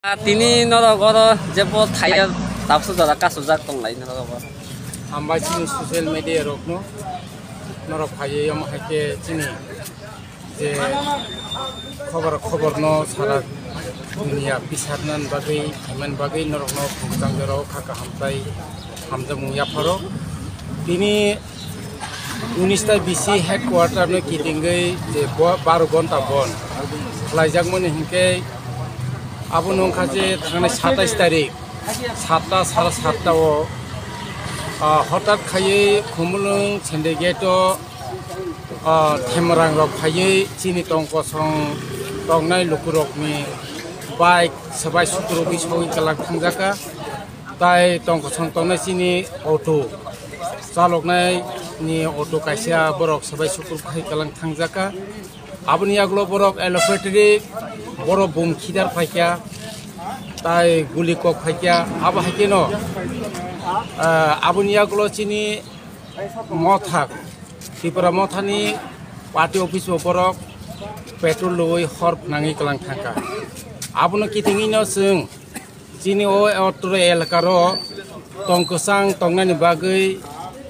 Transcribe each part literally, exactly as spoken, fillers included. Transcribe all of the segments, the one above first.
Ah, tini norok oro jebo thaiya tabuk jora kasujak tonglai norok oro. Hambai chini social media rokno, norok phaiwi omo hai khe chini je khobor, khoborno sara dunia pisarnani bagwi, phaimani bagwi norokno khungchang jorao kha kaham tei hamjakmung yapharo. Tini unis ta bisi headquarter no kitingwi je bo-, baro gonta bon khlaijakmani hinkhe abo nungkha je thangnai satais tarik satta, sara satta o, ah, hotat khaiwi Khumulwng Sendegate o, ah, Themarang rok phaiwi chini tong kosong tongnai lukurokni bike swbai sukurogwi sogwi kwlak thangjaka. Tai tong kosong tongnai chini auto chaloknai ni auto kaisa borok swbai sukur khai kwlak thangjaka. Aboni yagulo borok alphatri borok bum khidar phaikha, tai guli kok phaikha. Abo hai kheno, ah, aboni yagulo chini motha, Tripura mothani party office o borok petrol loi hor phnangwi kwlak thangkha. Abono kitingwino chwng chini o otro elakaro tong kwchang tongnani bagwi,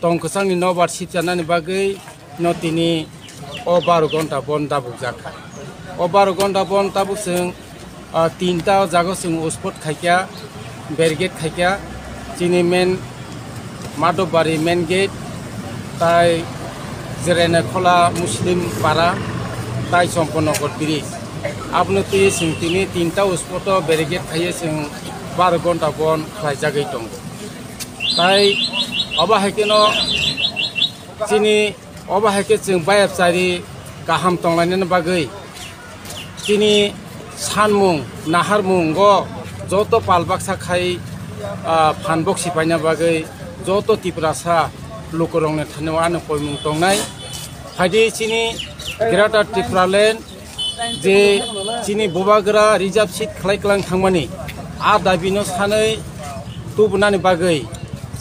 tong kwchangni nobar sipchanani bagwi no tini o baro gonta bon dabukjak kha. O baro gonta bon tabuk chwng, ah, tinta o jaga chwng uspot khaikha, barricade khaikha, chini main Madhobari main gate, tai Jerene Khola Muslim Para, tai Chomponagar bridge. Abono twi chwng tini tinta uspot o barricade khaiwi chwng baro gonta bon khlaijagwi tongo. Tai obo hai kheno chini obo hai khe chwng bayap chari kaham tonglainani bagwi chini sanmung naharmungo joto pal baksa khai, ah, phan boksi paina bagwi joto Tiprasa lukurokni thani o ano koimung tongnai. Phaidi chini Greater Tipraland je chini bubagra reserve seat khlai kwlang thangmani, a dabino sanwi tubunani bagwi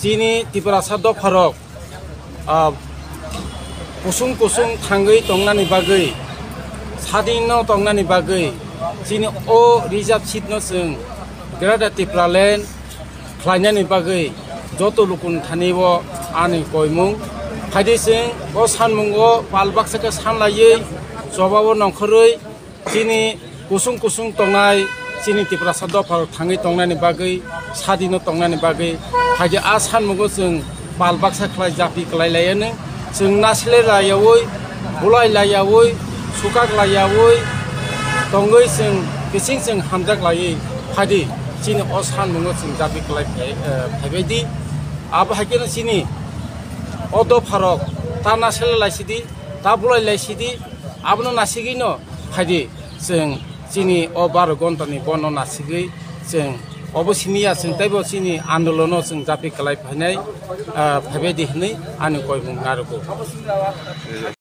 chini Tiprasa dopharok, ah, kusung kusung thangwi tongnani bagwi, sadino tongnani bagwi chini o reserve seat no chwng Greater Tipraland khlainani bagwi joto lukuni thani o ani koimung. Phaidi chwng o sanmungo pal baksa khe sanlaiwi chobao nongkhorwi chini kusung kusung tongnai chini Tiprasa dopharok thangwi tongnani bagwi, sadino tongnani bagwi, phaidi a sanmungo chwng pal baksa khlai japi kwlai laiya nung, chwng nasilai laiyaui, bulai laiyaui, sukak laiyaui tongwi chwng kising chwng hamjak laiwi phaidi chini o sanmungo chwng japi kwlai phai, eh, phaibai di. Abo hai kheno chini o dopharok ta nasilai laisidi, ta bulai laisidi, abono nasigwino phaidi chwng chini o baro gontani bono nasigwi chwng obo simi ya chwng teibo chini andolono chwng japi kwlai phainai, ah, phaibai di hwnwi ani koimung narwgo.